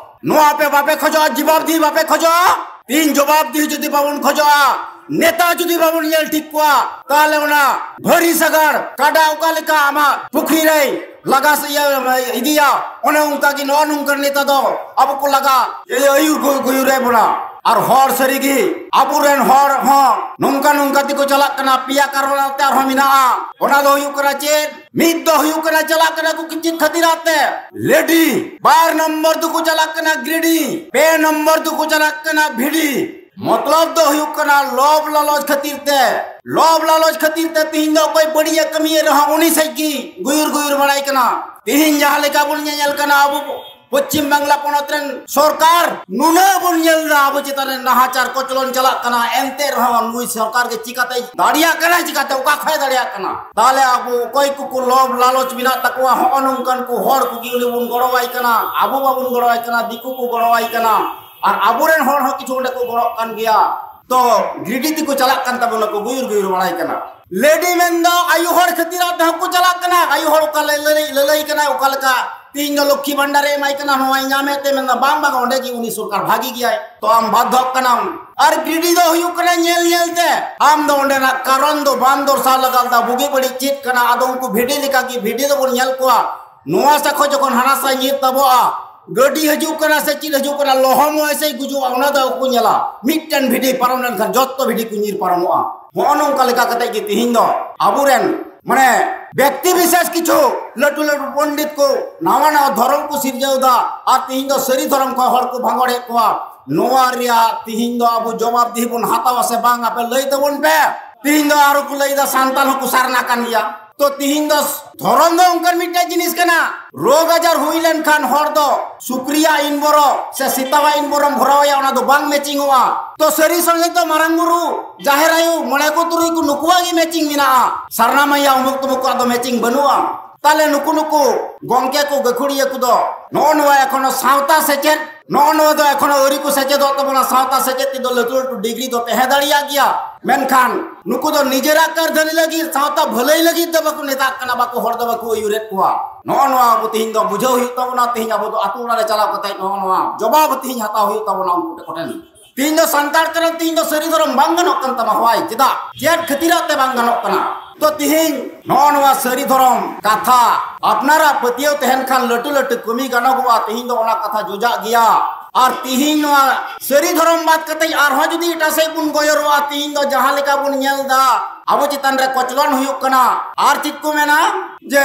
ᱱᱚᱣᱟ ᱯᱮ ᱵᱟᱯᱮ ᱠᱷᱚᱡᱚᱜᱼᱟ, ᱡᱚᱵᱟᱵ ᱫᱤᱦᱤ ᱵᱟᱯᱮ ᱠᱷᱚᱡᱚᱜᱼᱟ? ᱛᱤᱦᱤᱧ ᱡᱚᱵᱟᱵ ᱫᱤᱦᱤ ᱡᱩᱫᱤ ᱵᱟᱵᱚᱱ ᱠᱷᱚᱡᱚᱜᱼᱟ, ᱱᱮᱛᱟ ᱡᱩᱫᱤ ᱵᱟᱵᱚᱱ ᱧᱮᱞ ᱴᱷᱤᱠ ᱠᱚᱣᱟ, ᱛᱟᱦᱞᱮ ᱚᱱᱟ ᱵᱷᱟᱹᱨᱤ ᱥᱟᱜᱟᱲ ᱠᱟᱰᱟ ᱚᱠᱟ ᱞᱮᱠᱟ ᱟᱢᱟᱜ ᱯᱩᱠᱷᱨᱤ ᱨᱮᱭ ᱞᱟᱜᱟ ᱥᱮ ᱤᱭᱟᱹ ᱤᱫᱤᱭᱟ, ᱚᱱᱮ ᱚᱱᱠᱟ ᱜᱮ ᱱᱚᱜᱼᱚ ᱱᱚᱝᱠᱟᱱ ᱱᱮᱛᱟ ᱫᱚ ᱟᱵᱚ ᱠᱚ ᱞᱟᱜᱟ ᱟᱹᱭᱩᱨ ᱠᱚ ᱜᱩᱭᱩᱨᱮᱫ ᱵᱚᱱᱟ᱾ ᱟᱨ ᱦᱚᱲ ᱥᱟᱹᱨᱤ ᱜᱮ ᱟᱵᱚᱨᱮᱱ ᱦᱚᱲ ᱦᱚᱸ ᱱᱚᱝᱠᱟ ᱱᱚᱝᱠᱟ ᱛᱮᱠᱚ ᱪᱟᱞᱟᱜ ᱠᱟᱱᱟ᱾ ᱯᱮᱭᱟ ᱠᱟᱨᱚᱱ ᱛᱮ ᱟᱨᱦᱚᱸ ᱢᱮᱱᱟᱜᱼᱟ᱾ ᱚᱱᱟ ᱫᱚ ᱦᱩᱭᱩᱜ ᱠᱟᱱᱟ ᱪᱮᱫ? ᱢᱤᱫ ᱫᱚ ᱦᱩᱭᱩᱜ ᱠᱟᱱᱟ ᱪᱟᱞᱟᱜ ᱠᱟᱱᱟ ᱠᱚ ᱪᱮᱫ ᱠᱷᱟᱹᱛᱤᱨ ᱟᱛᱮ? ᱞᱮᱰᱤ᱾ ᱵᱟᱨ ᱱᱚᱢᱵᱚᱨ ᱫᱚᱠᱚ ᱪᱟᱞᱟᱜ ᱠᱟᱱᱟ ᱜᱤᱨᱤᱰᱤ᱾ ᱯᱮ ᱱᱚᱢᱵᱚᱨ ᱫᱚᱠᱚ ᱪᱟᱞᱟᱜ ᱠᱟᱱᱟ ᱵᱷᱤᱰᱤ᱾ ᱢᱚᱛᱞᱚᱵ ᱫᱚ ᱦᱩᱭᱩᱜ ᱠᱟᱱᱟ ᱞᱚᱵᱽ ᱞᱟᱞᱚᱪ ᱠᱷᱟᱹᱛᱤᱨ ᱛᱮ᱾ ᱞᱚᱵᱽ ᱞᱟᱞᱚᱪ ᱠᱷᱟᱹᱛᱤᱨ ᱛᱮ ᱛᱤᱦᱤᱧ ᱫᱚ ᱚᱠᱚᱭ ᱵᱟᱹᱲᱤᱡ ᱮ ᱠᱟᱹᱢᱤᱭᱮᱫ ᱨᱮᱦᱚᱸ ᱩᱱᱤ ᱥᱮᱫ ᱜᱮ ᱜᱩᱭᱩᱨ ᱜᱩᱭᱩᱨ ᱵᱟᱲᱟᱭ ᱠᱟᱱᱟ᱾ ᱛᱤᱦᱤᱧ ᱡᱟᱦᱟᱸ ᱞᱮᱠᱟ ᱵᱚᱱ ᱧᱮᱧᱮᱞ ᱠᱟᱱᱟ ᱟᱵᱚ ᱯᱚᱪᱷᱤᱢ ᱵᱟᱝᱞᱟ ᱯᱚᱱᱚᱛ ᱨᱮᱱ ᱥᱚᱨᱠᱟᱨ, ᱱᱩᱱᱟᱹᱜ ᱵᱚᱱ ᱧᱮᱞ ᱮᱫᱟ ᱟᱵᱚ ᱪᱮᱛᱟᱱ ᱨᱮ ᱱᱟᱦᱟᱪᱟᱨ ᱠᱚᱪᱞᱚᱱ ᱪᱟᱞᱟᱜ ᱠᱟᱱᱟ, ᱮᱱᱛᱮ ᱨᱮᱦᱚᱸ ᱱᱩᱭ ᱥᱚᱨᱠᱟᱨ ᱜᱮ ᱪᱤᱠᱟᱛᱮ ᱫᱟᱲᱮᱭᱟᱜ ᱠᱟᱱᱟ, ᱪᱤᱠᱟᱛᱮ ᱚᱠᱟ ᱠᱷᱚᱱ ᱫᱟᱲᱮᱭᱟᱜ ᱠᱟᱱᱟ? ᱛᱟᱦᱞᱮ ᱟᱵᱚ ᱚᱠᱚᱭ ᱠᱚᱠᱚ ᱞᱚᱵᱽ ᱞᱟᱞᱚᱪ ᱢᱮᱱᱟᱜ ᱛᱟᱠᱚᱣᱟ, ᱦᱚᱸᱜᱼᱚ ᱱᱚᱝᱠᱟᱱ ᱠᱚ ᱦᱚᱲ ᱠᱚᱜᱮ ᱩᱱᱤ ᱵᱚᱱ ᱜᱚᱲᱚᱣᱟᱭ ᱠᱟᱱᱟ, ᱟᱵᱚ ᱵᱟᱵᱚᱱ ᱜᱚᱲᱚᱣᱟᱭ ᱠᱟᱱᱟ, ᱫᱤᱠᱩ ᱠᱚ ᱜᱚᱲᱚᱣᱟᱭ ᱠᱟᱱᱟ᱾ ᱟᱨ ᱟᱵᱚᱨᱮᱱ ᱦᱚᱲ ᱦᱚᱸ ᱠᱤᱪᱷᱩ ᱚᱸᱰᱮ ᱠᱚ ᱜᱚᱲᱚᱜ ᱠᱟᱱ ᱜᱮᱭᱟ᱾ ᱛᱚ ᱜᱤᱨᱤᱰᱤ ᱛᱮᱠᱚ ᱪᱟᱞᱟᱜ ᱠᱟᱱ ᱛᱟᱵᱚᱱᱟ ᱠᱚ, ᱜᱩᱭᱩᱨ ᱜᱩᱭᱩᱨ ᱵᱟᱲᱟᱭ ᱠᱟᱱᱟ᱾ ᱞᱮᱰᱤ ᱢᱮᱱᱫᱚ ᱟᱭᱩ ᱦᱚᱲ ᱠᱷᱟᱹᱛᱤᱨ ᱛᱮᱦᱚᱸ ᱠᱚ ᱪᱟᱞᱟᱜ ᱠᱟᱱᱟ᱾ ᱟᱭᱩ ᱦᱚᱲ ᱚᱠᱟ ᱞᱟᱹᱞᱟᱹᱭ, ᱞᱟᱹᱞᱟᱹᱭ ᱠᱟᱱᱟᱭ, ᱚᱠᱟ ᱞᱮᱠᱟ ᱛᱤᱦᱤᱧ ᱫᱚ ᱞᱚᱠᱠᱷᱤ ᱵᱷᱟᱱᱰᱟᱨ ᱮ ᱮᱢᱟᱭ ᱠᱟᱱᱟ, ᱱᱚᱣᱟᱭ ᱧᱟᱢᱮᱫ ᱛᱮ ᱢᱮᱱᱫᱟ, "ᱵᱟᱝ, ᱵᱟᱝ, ᱚᱸᱰᱮ ᱜᱮ ᱩᱱᱤ ᱥᱚᱨᱠᱟᱨ ᱵᱷᱟᱜᱤ ᱜᱮᱭᱟᱭ, ᱛᱚ ᱟᱢ ᱵᱟᱫᱷᱚᱜ ᱠᱟᱱᱟᱢ᱾" ᱟᱨ ᱜᱤᱨᱤᱰᱤ ᱫᱚ ᱦᱩᱭᱩᱜ ᱠᱟᱱᱟ ᱧᱮᱞ ᱧᱮᱞ ᱛᱮ, ᱟᱢ ᱫᱚ ᱚᱸᱰᱮᱱᱟᱜ ᱠᱟᱨᱚᱱ ᱫᱚ ᱵᱟᱢ ᱫᱚᱨᱥᱟᱣ ᱞᱟᱜᱟᱣ ᱞᱮᱫᱟ, ᱵᱩᱜᱤ ᱵᱟᱹᱲᱤᱡ ᱪᱮᱫ ᱠᱟᱱᱟ᱾ ᱟᱫᱚ ᱩᱱᱠᱩ ᱵᱷᱤᱰᱤ ᱞᱮᱠᱟ ᱜᱮ ᱵᱷᱤᱰᱤ ᱫᱚᱵᱚᱱ ᱧᱮᱞ ᱠᱚᱣᱟ, ᱱᱚᱣᱟ ᱥᱟᱠᱷᱚ ᱡᱚᱠᱷᱚᱱ ᱦᱟᱱᱟ ᱥᱟᱭ ᱧᱤᱨ ᱛᱟᱵᱚᱜᱼᱟ, ᱜᱟᱹᱰᱤ ᱦᱤᱡᱩᱜ ᱠᱟᱱᱟ ᱥᱮ ᱪᱮᱫ ᱦᱤᱡᱩᱜ ᱠᱟᱱᱟ, ᱞᱚᱦᱚᱢᱚᱜᱼᱟ ᱥᱮ ᱜᱩᱡᱩᱜᱼᱟ, ᱚᱱᱟ ᱫᱚ ᱵᱟᱠᱚ ᱧᱮᱞᱟ᱾ ᱢᱤᱫᱴᱮᱱ ᱵᱷᱤᱰᱤ ᱯᱟᱨᱚᱢ ᱞᱮᱱᱠᱷᱟᱱ ᱡᱚᱛᱚ ᱵᱷᱤᱰᱤ ᱠᱚ ᱧᱤᱨ ᱯᱟᱨᱚᱢᱚᱜᱼᱟ᱾ ᱱᱚᱜᱼᱚ ᱱᱚᱝᱠᱟ ᱞᱮᱠᱟ ᱠᱟᱛᱮ ᱜᱮ ᱛᱤᱦᱤᱧ ᱫᱚ ᱟᱵᱚᱨᱮᱱ ᱢᱟᱱᱮ ᱵᱮᱠᱛᱤ ᱵᱤᱥᱮᱥ ᱠᱤᱪᱷᱩ ᱞᱟᱹᱴᱩ ᱞᱟᱹᱴᱩ ᱯᱚᱱᱰᱤᱛ ᱠᱚ ᱱᱟᱣᱟ ᱱᱟᱣᱟ ᱫᱷᱚᱨᱚᱢ ᱠᱚ ᱥᱤᱨᱡᱟᱹᱣ ᱮᱫᱟ, ᱟᱨ ᱛᱤᱦᱤᱧ ᱫᱚ ᱥᱟᱹᱨᱤ ᱫᱷᱚᱨᱚᱢ ᱠᱷᱚᱱ ᱦᱚᱲ ᱠᱚ ᱵᱷᱟᱸᱜᱚᱲᱮᱫ ᱠᱚᱣᱟ᱾ ᱱᱚᱣᱟ ᱨᱮᱭᱟᱜ ᱛᱤᱦᱤᱧ ᱫᱚ ᱟᱵᱚ ᱡᱚᱵᱟᱵ ᱫᱤᱦᱤ ᱵᱚᱱ ᱦᱟᱛᱟᱣᱟ ᱥᱮ ᱵᱟᱝ, ᱟᱯᱮ ᱞᱟᱹᱭ ᱛᱟᱵᱚᱱ ᱯᱮ᱾ ᱛᱤᱦᱤᱧ ᱫᱚ ᱟᱨᱚ ᱠᱚ ᱞᱟᱹᱭ ᱮᱫᱟ ᱥᱟᱱᱛᱟᱞ ᱦᱚᱸᱠᱚ ᱥᱟᱨᱱᱟ ᱠᱟᱱ ᱜᱮᱭᱟ᱾ ᱛᱚ ᱛᱤᱦᱤᱧ ᱫᱚ ᱫᱷᱚᱨᱚᱢ ᱫᱚ ᱚᱱᱠᱟᱱ ᱢᱤᱫᱴᱮᱡ ᱡᱤᱱᱤᱥ ᱠᱟᱱᱟ, ᱨᱳᱜᱽ ᱟᱡᱟᱨ ᱦᱩᱭ ᱞᱮᱱᱠᱷᱟᱱ ᱦᱚᱲ ᱫᱚ ᱥᱩᱠᱨᱤᱭᱟᱜ ᱤᱱ ᱵᱚᱨᱚ ᱥᱮ ᱥᱮᱛᱟᱣᱟᱜ ᱤᱱ ᱵᱚᱨᱚᱢ ᱵᱷᱚᱨᱟᱣᱟᱭᱟ, ᱚᱱᱟ ᱫᱚ ᱵᱟᱝ ᱢᱮᱪᱤᱝᱚᱜᱼᱟ᱾ ᱛᱚ ᱥᱟᱹᱨᱤ ᱥᱚᱝᱜᱮ ᱫᱚ ᱢᱟᱨᱟᱝ ᱵᱩᱨᱩ, ᱡᱟᱦᱮᱨ ᱟᱭᱳ, ᱢᱚᱬᱮ ᱠᱚ ᱛᱩᱨᱩᱭ ᱠᱚ ᱱᱩᱠᱩᱣᱟᱜ ᱜᱮ ᱢᱮᱪᱤᱝ ᱢᱮᱱᱟᱜᱼᱟ᱾ ᱥᱟᱨᱱᱟ ᱢᱟᱭᱟ ᱩᱢᱩᱠ ᱛᱩᱢᱩᱠ ᱠᱚᱣᱟᱜ ᱫᱚ ᱢᱮᱪᱤᱝ ᱵᱟᱹᱱᱩᱜᱼᱟ᱾ ᱛᱟᱦᱞᱮ ᱱᱩᱠᱩ ᱱᱩᱠᱩ ᱜᱚᱝᱠᱮ ᱠᱚ ᱜᱟᱹᱠᱷᱩᱲᱤᱭᱟᱹ ᱠᱚᱫᱚ ᱱᱚᱜᱼᱚ ᱱᱚᱣᱟ ᱮᱠᱷᱚᱱᱳ ᱥᱟᱶᱛᱟ ᱥᱮᱪᱮᱫ, ᱱᱚᱜᱼᱚ ᱱᱚᱣᱟ ᱫᱚ ᱮᱠᱷᱚᱱᱳ ᱟᱹᱣᱨᱤ ᱠᱚ ᱥᱮᱪᱮᱫᱚᱜ ᱛᱟᱵᱚᱱᱟ᱾ ᱥᱟᱶᱛᱟ ᱥᱮᱪᱮᱫ ᱛᱮᱫᱚ ᱞᱟᱹᱴᱩ ᱞᱟᱹᱴᱩ ᱰᱤᱜᱽᱨᱤ ᱫᱚ ᱛᱟᱦᱮᱸ ᱫᱟᱲᱮᱭᱟᱜ ᱜᱮᱭᱟ, ᱢᱮᱱᱠᱷᱟᱱ ᱱᱩᱠᱩ ᱫᱚ ᱱᱤᱡᱮᱨᱟᱜ ᱠᱟᱹᱨᱫᱷᱟᱹᱱᱤ ᱞᱟᱹᱜᱤᱫ, ᱥᱟᱶᱛᱟ ᱵᱷᱟᱹᱞᱟᱹᱭ ᱞᱟᱹᱜᱤᱫ ᱫᱚ ᱵᱟᱠᱚ ᱱᱮᱛᱟᱜ ᱠᱟᱱᱟ, ᱵᱟᱠᱚ, ᱦᱚᱲ ᱫᱚ ᱵᱟᱠᱚ ᱟᱹᱭᱩᱨᱮᱫ ᱠᱚᱣᱟ᱾ ᱱᱚᱜᱼᱚ ᱱᱚᱣᱟ ᱟᱵᱚ ᱛᱮᱦᱮᱧ ᱫᱚ ᱵᱩᱡᱷᱟᱹᱣ ᱦᱩᱭᱩᱜ ᱛᱟᱵᱚᱱᱟ᱾ ᱛᱮᱦᱮᱧ ᱟᱵᱚ ᱫᱚ ᱟᱛᱳ ᱚᱲᱟᱜ ᱨᱮ ᱪᱟᱞᱟᱣ ᱠᱟᱛᱮ ᱱᱚᱜᱼᱚ ᱱᱚᱣᱟ ᱡᱚᱵᱟᱵ ᱛᱮᱦᱮᱧ ᱦᱟᱛᱟᱣ ᱦᱩᱭᱩᱜ ᱛᱟᱵᱚᱱᱟ ᱩᱱᱠᱩ ᱴᱷᱮᱱ᱾ ᱛᱤᱦᱤᱧ ᱫᱚ ᱥᱟᱱᱛᱟᱲ ᱠᱟᱱᱟ, ᱛᱤᱦᱤᱧ ᱫᱚ ᱥᱟᱹᱨᱤ ᱫᱷᱚᱨᱚᱢ ᱵᱟᱝ ᱜᱟᱱᱚᱜ ᱠᱟᱱ ᱛᱟᱢᱟ᱾ ᱦᱳᱭ, ᱪᱮᱫᱟᱜ? ᱪᱮᱫ ᱠᱷᱟᱹᱛᱤᱨᱟᱜ ᱛᱮ ᱵᱟᱝ ᱜᱟᱱᱚᱜ ᱠᱟᱱᱟ? ᱛᱚ ᱛᱤᱦᱤᱧ ᱱᱚᱜᱼᱚ ᱱᱚᱣᱟ ᱥᱟᱹᱨᱤ ᱫᱷᱚᱨᱚᱢ ᱠᱟᱛᱷᱟ ᱟᱯᱱᱟᱨᱟᱜ ᱯᱟᱹᱛᱭᱟᱹᱣ ᱛᱟᱦᱮᱱ ᱠᱷᱟᱱ ᱞᱟᱹᱴᱩ ᱞᱟᱹᱴᱩ ᱠᱟᱹᱢᱤ ᱜᱟᱱᱚᱜᱚᱜᱼᱟ᱾ ᱛᱤᱦᱤᱧ ᱫᱚ ᱚᱱᱟ ᱠᱟᱛᱷᱟ ᱡᱚᱡᱟᱜ ᱜᱮᱭᱟ᱾ ᱟᱨ ᱛᱤᱦᱤᱧ ᱱᱚᱣᱟ ᱥᱟᱹᱨᱤ ᱫᱷᱚᱨᱚᱢ ᱵᱟᱫ ᱠᱟᱛᱮ ᱟᱨᱦᱚᱸ ᱡᱩᱫᱤ ᱮᱴᱟᱜ ᱥᱮᱫ ᱵᱚᱱ ᱜᱚᱭᱚᱨᱚᱜᱼᱟ, ᱛᱤᱦᱤᱧ ᱫᱚ ᱡᱟᱦᱟᱸ ᱞᱮᱠᱟ ᱵᱚᱱ ᱧᱮᱞ ᱮᱫᱟ, ᱟᱵᱚ ᱪᱮᱛᱟᱱ ᱨᱮ ᱠᱚᱪᱞᱚᱱ ᱦᱩᱭᱩᱜ ᱠᱟᱱᱟ᱾ ᱟᱨ ᱪᱮᱫ ᱠᱚ ᱢᱮᱱᱟ ᱡᱮ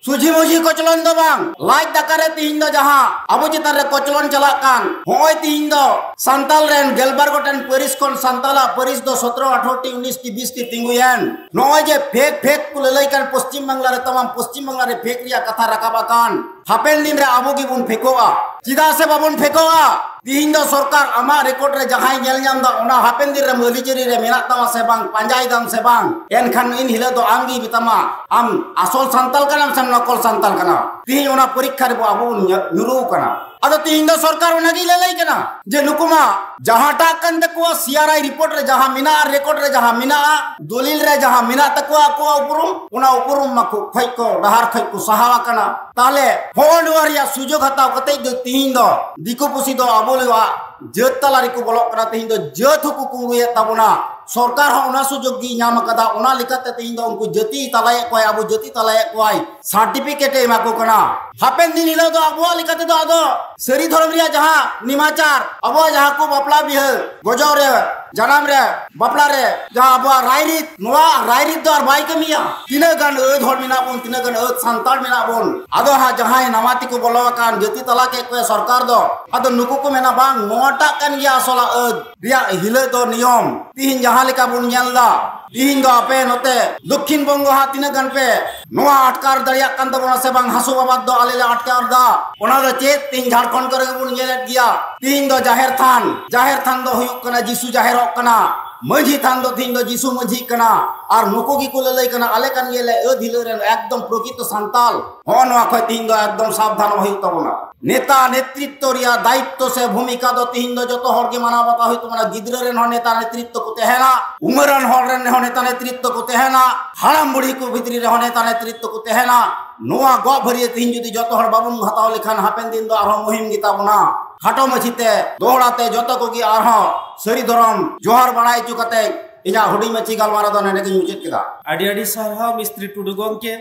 ᱥᱩᱡᱷᱤ ᱢᱩᱡᱷᱤ ᱠᱚᱪᱞᱚᱱ ᱫᱚ ᱵᱟᱝ, ᱞᱟᱡ ᱫᱟᱠᱟ ᱨᱮ ᱛᱤᱦᱤᱧ ᱫᱚ ᱡᱟᱦᱟᱸ ᱟᱵᱚ ᱪᱮᱛᱟᱱ ᱨᱮ ᱠᱚᱪᱞᱚᱱ ᱪᱟᱞᱟᱜ ᱠᱟᱱ, ᱱᱚᱜᱼᱚᱭ ᱛᱤᱦᱤᱧ ᱫᱚ ᱥᱟᱱᱛᱟᱞ ᱨᱮᱱ ᱜᱮᱞᱵᱟᱨ ᱜᱚᱴᱮᱱ ᱯᱟᱹᱨᱤᱥ ᱠᱷᱚᱱ ᱥᱟᱱᱛᱟᱞᱟᱜ ᱯᱟᱹᱨᱤᱥ ᱫᱚ ᱥᱚᱛᱨᱚ ᱟᱴᱷᱨᱚ ᱴᱤ ᱩᱱᱤᱥ ᱴᱤ ᱵᱤᱥ ᱴᱤ ᱛᱤᱸᱜᱩᱭᱮᱱ᱾ ᱱᱚᱜᱼᱚᱭ ᱡᱮ ᱯᱷᱮᱠ ᱯᱷᱮᱠ ᱠᱚ ᱞᱟᱹᱞᱟᱹᱭ ᱠᱟᱱ, ᱯᱚᱥᱪᱤᱢ ᱵᱟᱝᱞᱟ ᱨᱮ ᱛᱟᱢᱟᱢ ᱯᱚᱥᱪᱤᱢ ᱵᱟᱝᱞᱟ ᱨᱮ ᱯᱷᱮᱠ ᱨᱮᱭᱟᱜ ᱠᱟᱛᱷᱟ ᱨᱟᱠᱟᱵ ᱟᱠᱟᱱ, ᱦᱟᱯᱮᱱ ᱫᱤᱱ ᱨᱮ ᱟᱵᱚ ᱜᱮᱵᱚᱱ ᱯᱷᱮᱠᱚᱜᱼᱟ᱾ ᱪᱮᱫᱟᱜ ᱥᱮ ᱵᱟᱵᱚᱱ ᱯᱷᱮᱠᱚᱜᱼᱟ? ᱛᱤᱦᱤᱧ ᱫᱚ ᱥᱚᱨᱠᱟᱨ ᱟᱢᱟᱜ ᱨᱮᱠᱚᱨᱰ ᱨᱮ ᱡᱟᱦᱟᱸᱭ ᱧᱮᱞ ᱧᱟᱢ ᱮᱫᱟ, ᱚᱱᱟ ᱦᱟᱯᱮᱱ ᱫᱤᱱ ᱨᱮ ᱢᱟᱹᱞᱤ ᱪᱟᱹᱨᱤ ᱨᱮ ᱢᱮᱱᱟᱜ ᱛᱟᱢᱟ ᱥᱮ ᱵᱟᱝ, ᱯᱟᱸᱡᱟᱭ ᱫᱟᱢ ᱥᱮ ᱵᱟᱝ, ᱮᱱᱠᱷᱟᱱ ᱤᱱ ᱦᱤᱞᱳᱜ ᱫᱚ ᱟᱢ ᱜᱮ ᱢᱮᱛᱟᱢᱟ ᱟᱢ ᱟᱥᱚᱞ ᱥᱟᱱᱛᱟᱞ ᱠᱟᱱᱟᱢ ᱥᱮ ᱱᱚᱠᱚᱞ ᱥᱟᱱᱛᱟᱞ ᱠᱟᱱᱟᱢ᱾ ᱛᱤᱦᱤᱧ ᱚᱱᱟ ᱯᱚᱨᱤᱠᱠᱷᱟ ᱨᱮᱵᱚ ᱟᱵᱚ ᱵᱚᱱ ᱧᱩ-, ᱧᱩᱨᱩ ᱟᱠᱟᱱᱟ᱾ ᱟᱫᱚ ᱛᱤᱦᱤᱧ ᱫᱚ ᱥᱚᱨᱠᱟᱨ ᱚᱱᱟᱜᱮᱭ ᱞᱟᱹᱞᱟᱹᱭ ᱠᱟᱱᱟ ᱡᱮ ᱱᱩᱠᱩ ᱢᱟ ᱡᱟᱦᱟᱸᱴᱟᱜ ᱠᱟᱱ ᱛᱟᱠᱚᱣᱟ, ᱥᱤ ᱟᱨ ᱟᱭ ᱨᱤᱯᱳᱨᱴ ᱨᱮ ᱡᱟᱦᱟᱸ ᱢᱮᱱᱟᱜᱼᱟ, ᱨᱮᱠᱚᱨᱰ ᱨᱮ ᱡᱟᱦᱟᱸ ᱢᱮᱱᱟᱜᱼᱟ, ᱫᱚᱞᱤᱞ ᱨᱮ ᱡᱟᱦᱟᱸ ᱢᱮᱱᱟᱜ ᱛᱟᱠᱚᱣᱟ ᱟᱠᱚᱣᱟᱜ ᱩᱯᱨᱩᱢ, ᱚᱱᱟ ᱩᱯᱨᱩᱢ ᱢᱟ ᱠᱷᱩᱵ ᱠᱷᱚᱡ ᱠᱚ ᱰᱟᱦᱟᱨ ᱠᱷᱚᱡ ᱠᱚ ᱥᱟᱦᱟᱣ ᱟᱠᱟᱱᱟ᱾ ᱛᱟᱦᱞᱮ ᱦᱚᱸᱜᱼᱚ ᱱᱚᱣᱟ ᱨᱮᱭᱟᱜ ᱥᱩᱡᱳᱜᱽ ᱦᱟᱛᱟᱣ ᱠᱟᱛᱮ ᱫᱚ ᱛᱤᱦᱤᱧ ᱫᱚ ᱫᱤᱠᱩ ᱯᱩᱥᱤ ᱫᱚ ᱟᱵᱚᱣᱟᱜ ᱡᱟᱹᱛ ᱛᱟᱞᱟ ᱨᱮᱠᱚ ᱵᱚᱞᱚᱜ ᱠᱟᱱᱟ᱾ ᱛᱤᱦᱤᱧ ᱫᱚ ᱡᱟᱹᱛ ᱦᱚᱸᱠᱚ ᱠᱩᱢᱵᱽᱲᱩᱭᱮᱫ ᱛᱟᱵᱚᱱᱟ᱾ ᱥᱚᱨᱠᱟᱨ ᱦᱚᱸ ᱚᱱᱟ ᱥᱩᱡᱳᱜᱽ ᱜᱮᱭ ᱧᱟᱢ ᱟᱠᱟᱫᱟ, ᱚᱱᱟ ᱞᱮᱠᱟᱛᱮ ᱛᱤᱦᱤᱧ ᱫᱚ ᱩᱱᱠᱩ ᱡᱟᱹᱛᱤᱭ ᱛᱟᱞᱟᱭᱮᱫ ᱠᱚᱣᱟᱭ, ᱟᱵᱚ ᱡᱟᱹᱛᱤ ᱛᱟᱞᱟᱭᱮᱫ ᱠᱚᱣᱟᱭ, ᱥᱟᱨᱴᱤᱯᱷᱤᱠᱮᱴ ᱮ ᱮᱢᱟ ᱠᱚ ᱠᱟᱱᱟ᱾ ᱦᱟᱯᱮᱱ ᱫᱤᱱ ᱦᱤᱞᱳᱜ ᱫᱚ ᱟᱵᱚᱣᱟᱜ ᱞᱮᱠᱟ ᱛᱮᱫᱚ ᱟᱫᱚ ᱥᱟᱹᱨᱤ ᱫᱷᱚᱨᱚᱢ ᱨᱮᱭᱟᱜ ᱡᱟᱦᱟᱸ ᱱᱤᱢᱟᱪᱟᱨ, ᱟᱵᱚᱣᱟᱜ ᱡᱟᱦᱟᱸ ᱠᱚ ᱵᱟᱯᱞᱟ ᱵᱤᱦᱟᱹ, ᱜᱚᱡᱚᱜ ᱨᱮ, ᱡᱟᱱᱟᱢ ᱨᱮ, ᱵᱟᱯᱞᱟ ᱨᱮ ᱡᱟᱦᱟᱸ ᱟᱵᱚᱣᱟᱜ ᱨᱟᱭᱨᱤᱛ, ᱱᱚᱣᱟ ᱨᱟᱭᱨᱤᱛ ᱫᱚ ᱟᱨ ᱵᱟᱭ ᱠᱟᱹᱢᱤᱭᱟ᱾ ᱛᱤᱱᱟᱹᱜ ᱜᱟᱱ ᱟᱹᱫ ᱦᱚᱲ ᱢᱮᱱᱟᱜ ᱵᱚᱱ, ᱛᱤᱱᱟᱹᱜ ᱜᱟᱱ ᱟᱹᱫ ᱥᱟᱱᱛᱟᱲ ᱢᱮᱱᱟᱜ ᱵᱚᱱ, ᱟᱫᱚ ᱦᱟᱸᱜ ᱡᱟᱦᱟᱸᱭ ᱱᱟᱣᱟ ᱛᱮᱠᱚ ᱵᱚᱞᱚ ᱟᱠᱟᱱ ᱡᱟᱹᱛᱤ ᱛᱟᱞᱟ ᱠᱮᱫ ᱠᱚᱣᱟ ᱥᱚᱨᱠᱟᱨ ᱫᱚ, ᱟᱫᱚ ᱱᱩᱠᱩ ᱠᱚ ᱢᱮᱱᱟ, "ᱵᱟᱝ, ᱱᱚᱣᱟᱴᱟᱜ ᱠᱟᱱ ᱜᱮᱭᱟ ᱟᱥᱚᱞᱟᱜ ᱟᱹᱫ ᱨᱮᱭᱟᱜ ᱦᱤᱞᱟᱹ ᱫᱚ ᱱᱤᱭᱚᱢ᱾" ᱛᱤᱦᱤᱧ ᱡᱟᱦᱟᱸ ᱞᱮᱠᱟ ᱵᱚᱱ ᱧᱮᱞ ᱮᱫᱟ, ᱛᱤᱦᱤᱧ ᱫᱚ ᱟᱯᱮ ᱱᱚᱛᱮ ᱫᱚᱠᱠᱷᱤᱱ ᱵᱚᱝᱜᱚ ᱦᱟᱸᱜ ᱛᱤᱱᱟᱹᱜ ᱜᱟᱱ ᱯᱮ ᱱᱚᱣᱟ ᱟᱴᱠᱟᱨ ᱫᱟᱲᱮᱭᱟᱜ ᱠᱟᱱ ᱛᱟᱵᱚᱱᱟ ᱥᱮ ᱵᱟᱝ? ᱦᱟᱹᱥᱩ ᱵᱟᱵᱟᱫ ᱫᱚ ᱟᱞᱮ ᱞᱮ ᱟᱴᱠᱟᱨ ᱫᱟ᱾ ᱚᱱᱟ ᱫᱚ ᱪᱮᱫ? ᱛᱤᱦᱤᱧ ᱡᱷᱟᱲᱠᱷᱚᱸᱰ ᱠᱚᱨᱮ ᱜᱮᱵᱚᱱ ᱧᱮᱞᱮᱫ ᱜᱮᱭᱟ᱾ ᱛᱤᱦᱤᱧ ᱫᱚ ᱡᱟᱦᱮᱨ ᱛᱷᱟᱱ, ᱡᱟᱦᱮᱨ ᱛᱷᱟᱱ ᱫᱚ ᱦᱩᱭᱩᱜ ᱠᱟᱱᱟ ᱡᱤᱥᱩ ᱡᱟᱦᱮᱨᱚᱜ ᱠᱟᱱᱟ, ᱢᱟᱹᱡᱷᱤ ᱛᱷᱟᱱ ᱫᱚ ᱛᱤᱦᱤᱧ ᱫᱚ ᱡᱤᱥᱩ ᱢᱟᱹᱡᱷᱤᱜ ᱠᱟᱱᱟ᱾ ᱟᱨ ᱱᱩᱠᱩ ᱜᱮᱠᱚ ᱞᱟᱹᱞᱟᱹᱭ ᱠᱟᱱᱟ, ᱟᱞᱮ ᱠᱟᱱ ᱜᱮᱭᱟᱞᱮ ᱟᱹᱫ ᱦᱤᱞᱟᱹ ᱨᱮᱱ ᱮᱠᱫᱚᱢ ᱯᱨᱚᱠᱤᱛᱚ ᱥᱟᱱᱛᱟᱞ᱾ ᱦᱚᱸᱜᱼᱚ ᱱᱚᱣᱟ ᱠᱷᱚᱡ ᱛᱤᱦᱤᱧ ᱫᱚ ᱮᱠᱫᱚᱢ ᱥᱟᱵᱫᱷᱟᱱᱚᱜ ᱦᱩᱭᱩᱜ ᱛᱟᱵᱚᱱᱟ᱾ ᱱᱮᱛᱟ ᱱᱮᱛᱨᱤᱛᱛᱚ ᱨᱮᱭᱟᱜ ᱫᱟᱭᱤᱛᱛᱚ ᱥᱮ ᱵᱷᱩᱢᱤᱠᱟ ᱫᱚ ᱛᱤᱦᱤᱧ ᱫᱚ ᱡᱚᱛᱚ ᱦᱚᱲ ᱜᱮ ᱢᱟᱱᱟᱣ ᱵᱟᱛᱟᱣ ᱦᱩᱭᱩᱜ ᱛᱟᱵᱚᱱᱟ᱾ ᱜᱤᱫᱽᱨᱟᱹ ᱨᱮᱱ ᱦᱚᱸ ᱱᱮᱛᱟ ᱱᱮᱛᱨᱤᱛᱛᱚ ᱠᱚ ᱛᱟᱦᱮᱱᱟ, ᱩᱢᱮᱨᱟᱱ ᱦᱚᱲ ᱨᱮᱱ ᱦᱚᱸ ᱱᱮᱛᱟ ᱱᱮᱛᱨᱤᱛᱛᱚ ᱠᱚ ᱛᱟᱦᱮᱱᱟ, ᱦᱟᱲᱟᱢ ᱵᱩᱲᱦᱤ ᱠᱚ ᱵᱷᱤᱛᱨᱤ ᱨᱮᱦᱚᱸ ᱱᱮᱛᱟ ᱱᱮᱛᱨᱤᱛᱛᱚ ᱠᱚ ᱛᱟᱦᱮᱱᱟ᱾ ᱱᱚᱣᱟ ᱜᱚᱜ ᱵᱷᱟᱹᱨᱭᱟᱹ ᱛᱤᱦᱤᱧ ᱡᱩᱫᱤ ᱡᱚᱛᱚ ᱦᱚᱲ ᱵᱟᱵᱚᱱ ᱦᱟᱛᱟᱣ ᱞᱮᱠᱷᱟᱱ ᱦᱟᱯᱮᱱ ᱫᱤᱱ ᱫᱚ ᱟᱨᱦᱚᱸ ᱢᱩᱦᱤᱢ ᱜᱮᱛᱟ ᱵᱚᱱᱟ᱾ ᱠᱷᱟᱴᱚ ᱢᱟᱹᱪᱷᱤ ᱛᱮ ᱫᱚᱦᱲᱟ ᱛᱮ ᱡᱚᱛᱚ ᱠᱚᱜᱮ ᱟᱨᱦᱚᱸ ᱥᱟᱹᱨᱤ ᱫᱷᱚᱨᱚᱢ ᱡᱚᱦᱟᱨ ᱵᱟᱲᱟᱭ ᱦᱚᱪᱚ ᱠᱟᱛᱮ ᱤᱧᱟᱹᱜ ᱦᱩᱰᱤᱧ ᱢᱟᱹᱪᱷᱤ ᱜᱟᱞᱢᱟᱨᱟᱣ ᱫᱚ ᱱᱚᱰᱮ ᱜᱤᱧ ᱢᱩᱪᱟᱹᱫ ᱠᱮᱫᱟ᱾ ᱟᱹᱰᱤ ᱟᱹᱰᱤ ᱥᱟᱨᱦᱟᱣ ᱢᱤᱥᱛᱨᱤ ᱴᱩᱰᱩ ᱜᱚᱢᱠᱮ᱾